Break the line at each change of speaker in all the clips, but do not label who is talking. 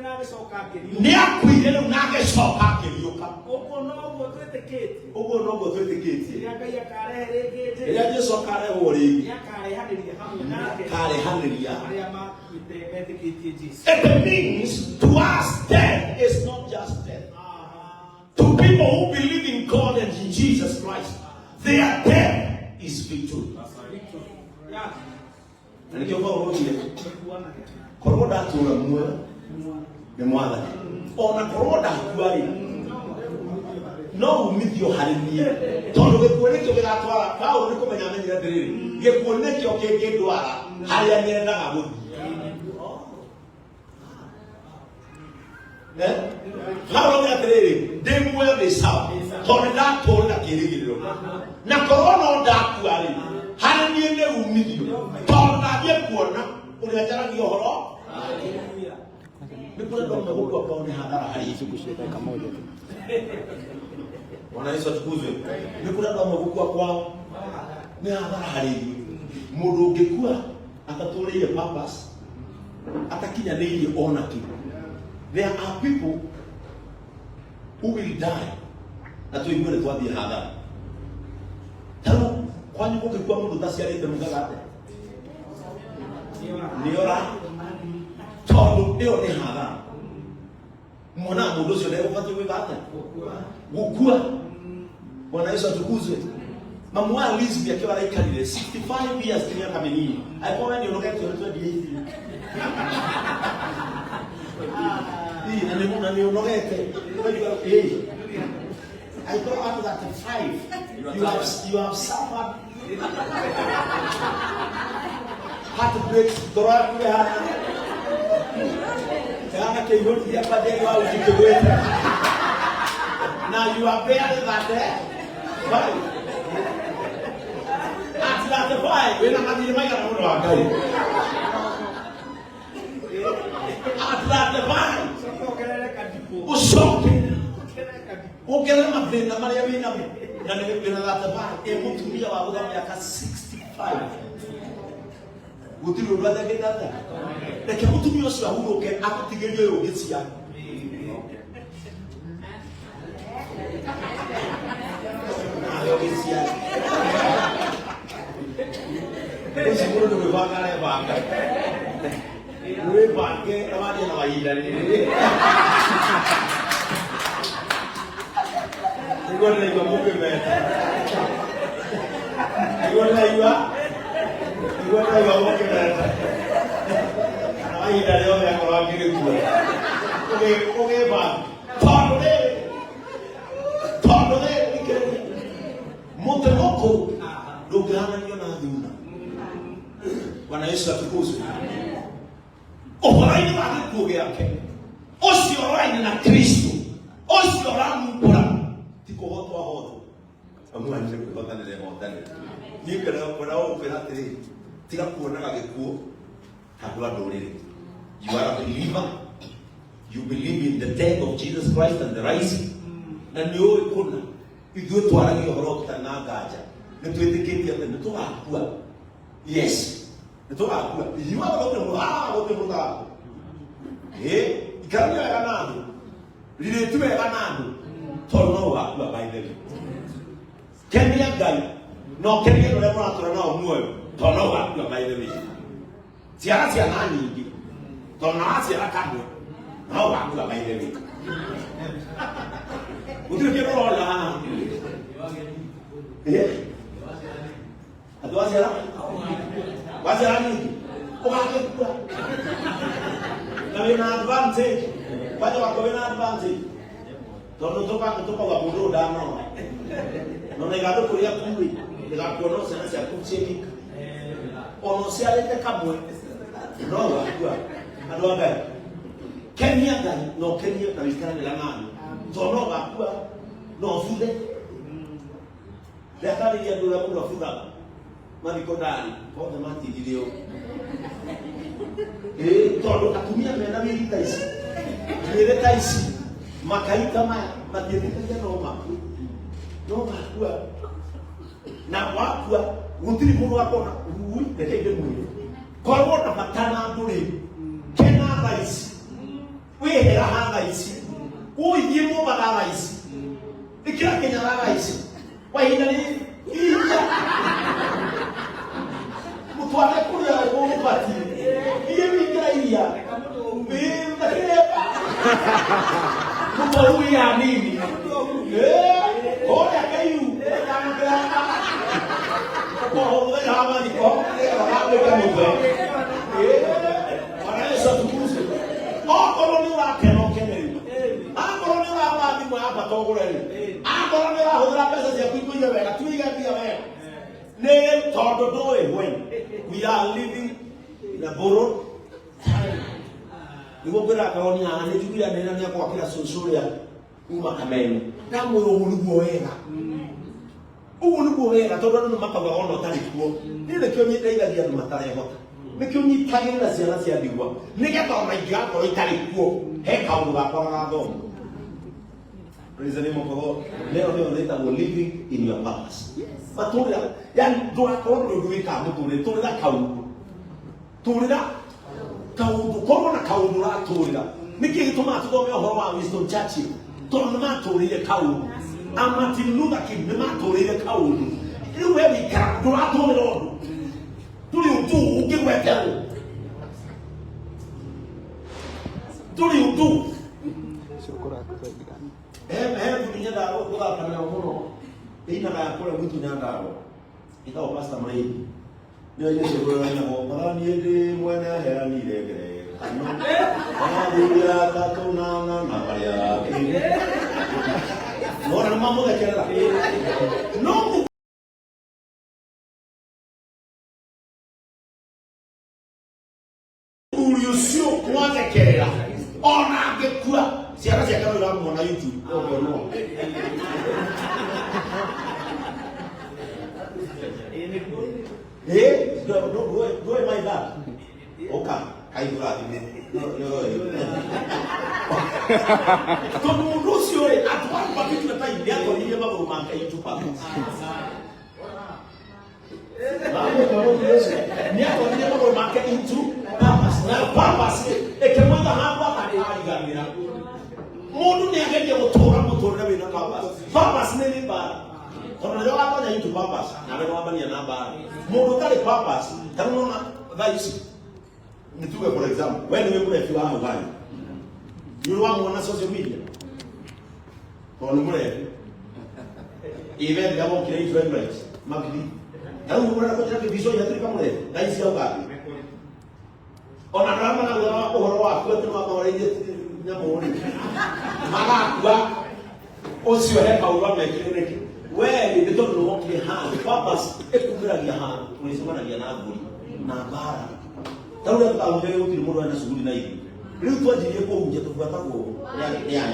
Na agĩcoka akĩriũka.
Nĩ akuire rĩu na agĩcoka akĩriũka.
Ũguo noguo twĩtĩkĩtie.
Ũguo noguo twĩtĩkĩtie.
Rĩrĩa Ngai akarehe rĩngĩ Jesũ.
Rĩrĩa Jesu akarehwo rĩngĩ.
Nĩakarehanĩria hamwe nake.
Akarehanĩria.
Arĩa makuĩte metĩkĩtie Jesũ.
It means to us death is not just death. To people who believe in God and in Jesus Christ, their death is victory. Na nĩkĩo Paulo oigire, korwo ndatũra muoyo nĩ mwathani, ona korwo ndakua rĩ, no umithio harĩ niĩ, tondũ gĩkuũ nĩkĩo gĩgatwara. Paulo nĩ kũmenya amenyire atĩrĩrĩ, gĩkuũ nĩkĩo kĩngĩndwara harĩa nyendaga gũthiĩ. Eh? Paulo nĩ atĩrĩrĩ, ndĩ muoyo ndĩ sawa, tondũ ndatũũrĩra kĩĩrĩgĩrĩro, na korwo no ndakua rĩ, harĩ niĩ nĩ umithio, tondũ ndathiĩ kuona ũrĩa njaragia ũhoro. Nĩ kũrĩ andũ amwe gũkua kwao nĩ hathara harĩ ithuĩ. Bwana Yesu atukuzwe. Nĩ kũrĩ andũ amwe gũkua kwao nĩ hathara harĩ ithuĩ. Mũndũ ũngĩkua atatũrĩire purpose, atakinyanĩirie ona kĩ. There are people who will die na tũigue nĩ twathiĩ hathara. Ta rĩu kwanyu gũngĩkua mũndũ ũtaciarĩte mugaga atĩa? Nĩ ora, tondũ ĩyo nĩ hathara. Muonaga mũndũ ũcio ndegũbatiĩ gwĩka atĩa? Gũkua. Bwana Yesu atukuzwe. Mamu wa Lisby akĩo araikarire 65 years, ti mĩaka mĩnini. Angĩkorwo we nĩ ũnogetio nĩ 28. Ii, na nĩ ũnogete. Ũkaigua, ĩĩ. Angĩkorwo at 35 you have suffered heartbreak, ngoro yaku ĩhana kĩihũri gĩa banjeri wa uji kĩgwĩte na you are barely that five. At 35 wĩna mathirĩ maigana mũno wa Ngai. At 35 ũcoke wongerere mathĩna marĩa wĩ namo na nĩ wĩna 35. Ĩ mũtumia wa gũtha mĩaka 65 gũtirĩ ũndũ athekete atĩa? Reke mũtumia ũcio ahurũke, agũtigĩrie ũyũ ũngĩ ciana. Nawe ũgĩciara ũcio mũndũ nĩ gwĩbanga arebanga, wĩbange na warie na mahinda rĩrĩ nĩguo ndĩraigua mũkĩmeta, nĩguo ndĩraigua mũkĩmeta na mahinda rĩothe akorwo akĩrĩ kuo ũgĩbanga, tondũ rĩrĩ thikĩrĩria, mũtĩ mũkũrũ ndũngĩhananio na thuna. Bwana Yesu atukuzwe. Ũhoro-inĩ wa gĩkuũ gĩake, ũcio ũroraine na Kristo, ũcio ũramumbũra ti kũhotwo ahotwo. Amu anyu nĩ kwĩhotanĩra ehotanĩra. Niĩ ngwenda gũkwĩra atĩrĩ, tiga kuonaga gĩkuũ ta andũ a ndũrĩrĩ. You are a believer, you believe in the death of Jesus Christ and the rising, na nĩ ũĩ kũna ithuĩ twaragia ũhoro tũtarĩ na nganja, nĩ twĩtĩkĩtie atĩ nĩ tũgakua. Yes, nĩ tũgakua. Inyuothe gũtirĩ mũndũ haha, gũtirĩ mũndũ ũtagakua. Ĩ ikarania wega na andũ, rirĩti wega na andũ, tondũ no ũgakua. By the way, kenia Ngai na ũkenie andũ arĩa mũratũra nao muoyo, tondũ no ũgakua. By the way, ciara ciana nyingĩ, tondũ na waciara kamwe no ũgakua. By the way, gũtirĩ kĩndũ ũrorera haha. Ĩ atĩ waciara nyingĩ ũgagĩkua na wĩna advantage, kwanja wakwa wĩna advantage, tondũ tũkauga mũndũ ũyũ ndanona nona ithandũkũ rĩaku rĩ rĩgakuona o ciana ciaku ciĩ wika, ona ũciarĩte kamwe no ũgakua. Andũ a Ngai, kenia Ngai na ũkenie na wĩikaranĩra na andũ, tondũ no ũgakua no ũbuthe. Rĩatarĩria andũ ũrĩa mũndũ abuthaga mathiko, ndarĩ othe matigire ũũ. Ĩĩ, tondũ atumia mena wĩri ta ici, njuĩrĩ ta ici, makaita maya, matiĩtĩkagia no makue, no makua. Na wakua gũtirĩ mũndũ wakona ui. Reke ndĩmwĩre, korwo na bata na andũ rĩ, kena tha ici wĩhe. Kĩraha thaa ici, ũi thiĩ Mombatha thaa ici, ĩkĩra Kĩnyatha thaa ici, kwa ihinda rĩrĩ iria mũtware kũrĩa gũbatiĩ, thiĩ wĩingĩra iria na kĩremba mũtwaru ya nini kũrĩa kaiu ũkoho mũthenya wa mathiko ũgatuĩka mũtwe. Bwana Yesu atukuzwe. Okorwo nĩ ũrakena ũkene rĩu, akorwo nĩ ũragũra thimũ ya bata ũgũre rĩu, akorwo nĩ ũrahũthĩra mbeca ciaku ikũige wega, tuige mbia wega nĩ tondũ ndũĩ when we are living in a borrowed time. Nĩguo ngwĩra kaoni haha nĩ njugire nĩ nĩ akwakĩra cũcũ ũrĩa uma kameno, ndamwĩra ũguo nĩguo wega, ũguo nĩguo wega, tondũ andũ nĩ makaugaga ona ũtarĩ kuo. Niĩ nĩkĩo ndeithagia andũ matarehota, nĩkĩo nyitagĩrĩra ciana cia ndigwa, nĩgetha ona ingĩgakorwo itarĩ kuo he kaũndũ gakwa gagathoma. Praise the name of the Lord. Leo nĩyo rĩtagwo living in your purpose. Matũrĩra, yani ndũgakorwo ndũrĩ ũndũ wĩkaga mũtũrĩre, tũrĩra kaũndũ. Tũrĩra kaũndũ, korwo na kaũndũ ũratũrĩra. Nĩkĩ gĩtũmaga tũthome ũhoro wa Winston Churchill? Tondũ nĩ matũrĩire kaũndũ. A Martin Luther King nĩ matũrĩire kaũndũ. Rĩu we wĩikara ndũratũrĩra ũndũ. Ndũrĩ ũndũ ũngĩgweterwo. Ndũrĩ ũndũ. He he thuri nyendaga gũthaka nayo mũno, ĩinaga ya kũrĩa gwitũ Nyandarũa, ĩtagwo Pastor Mũrĩithi. Nĩyo irio ciũrũranagwo mwathani ndĩ mwene aheanire ngerekano athuri atatũ na ana na marĩa akĩngu. Nona nĩ mamũthekerera no mũthuri ũcio mwathekerera ona angĩkua ciana ciake no iramuona YouTube ũkĩonwo. Eh, ndũĩ my dad ũka kaigũrathime tondũ mũndũ ũcio rĩ at one particular time nĩ atwaririe magũrũ make into purpose. Nĩ atwarire magũrũ make into purpose, na purpose ĩkĩmwetha handũ atakariganĩra. Mũndũ nĩ agerie gũtũra mũtũrĩre wĩna purpose. Purpose nĩ nĩ mbara, tondũ rĩrĩa watonya into purpose nawe nĩ wambania na mbara. Mũndũ ũtarĩ purpose, ta rĩu nona thaa ici nĩ tuge for example we nĩwe mũrebi wa hau hanyu, nĩ ũrĩ wamuona social media tondũ nĩ mũrebi event ĩrĩa wokire i friend rights magiri ta rĩu ũrenda kũnjĩra kĩbico ĩhatuĩka mũrebi thaa ici auga atĩ ona andũ arĩa marauga ũhoro waku atĩ nĩwamahoreirie nyamũ rĩ magakua ũcio he kaũndũ amekire nĩkĩ we rĩ nĩ tondũ nĩwokire handũ purpose ĩkumĩragia handũ ũrĩcemanagia na ngũri na mbara. Ta rĩu rĩrĩa tũkahunjagia gũtirĩ mũndũ arĩ na cuguri na ithuĩ. Rĩu twanjirie kũhunjia tũbuatagwo nĩ aya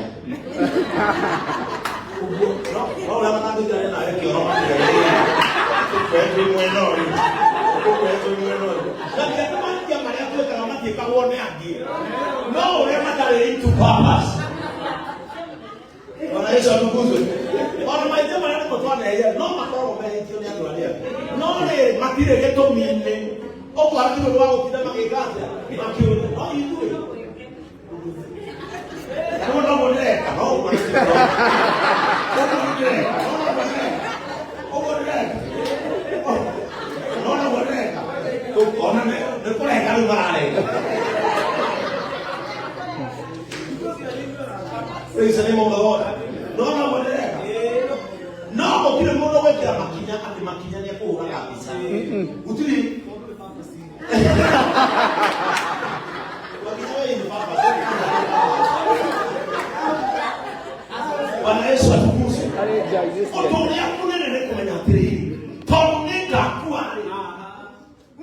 ũguo no no ũrĩa matangĩingĩrania nawe kĩoro tũkwetwo mwena ũyũ, tũkwetwo mwena ũyũ. Katika nĩmatia marĩa twĩkaga matiĩkagwo nĩ angĩ, no ũrĩa matarĩ into purpose. Bwana Yesu atukuzwe. Ona maithe marĩa nĩmo twanehia no makoragwo mehĩtio nĩ andũ arĩa angĩ. No rĩrĩ matirĩ gĩtũmi-inĩ. Ũguo hatirĩ ũndũ wa gũtinda magĩka atĩa? Makĩũria. No ithuĩ. Rĩu noguo ndĩreka, no ũguo ndĩreka. Ũguo ndĩreka, no noguo ndĩreka. Ũguo ndĩreka. No noguo ndĩreka. Ona nĩ kũreka rĩu marareka. Praise the name of the Lord. No no mwendereka. No gũtirĩ mũndũ gwĩkĩra makinya atĩ makinya nĩ ekũhũraga mbica. Gũtirĩ. Makinya wewe ni baba. Bwana Yesu atukuzwe. Ũndũ ũrĩa mũnene nĩ kũmenya atĩrĩrĩ, tondũ nĩ ngakua rĩ,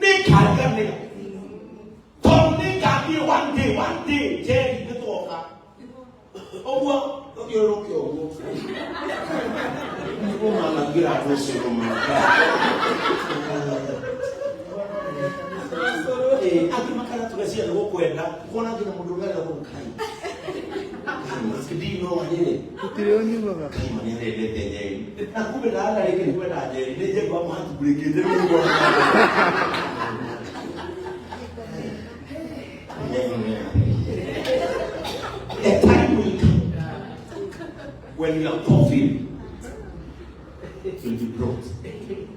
nĩ ngariganĩra, tondũ nĩ ngathiĩ one day, one day njeri nĩ twoka ũguo tũthiũrũrũke ũguo nĩguo manangĩra andũ ũcio rũma. Angĩ makara tugacia nĩ gũkwenda kuona nginya mũndũ ũrĩa arenda kũmũkai ndino rĩrĩ.
Gũtirĩ ũnyuaga.
Kaima nĩ arendete njeri na kumbe ndararĩke nĩ kwenda njeri nĩ njeri wa mũhatibũrĩkĩte rĩu nĩguo. A time will come when your coffin will be brought.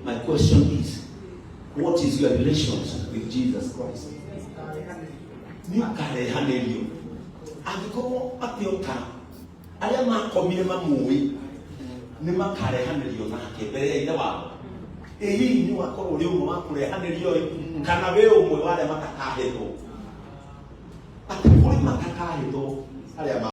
My question is, what is your relationship with Jesus Christ? Nĩ ũkarehanĩrio angĩkorwo atĩ oka arĩa makomire mamũĩ nĩ makarehanĩrio nake mbere ya ithe wao. Ĩ hihi nĩ ũgakorwo ũrĩ ũmwe wa kũrehanĩrio ĩ kana wĩ ũmwe wa arĩa matakahĩtwo, atĩ kũrĩ matakahĩtwo arĩa.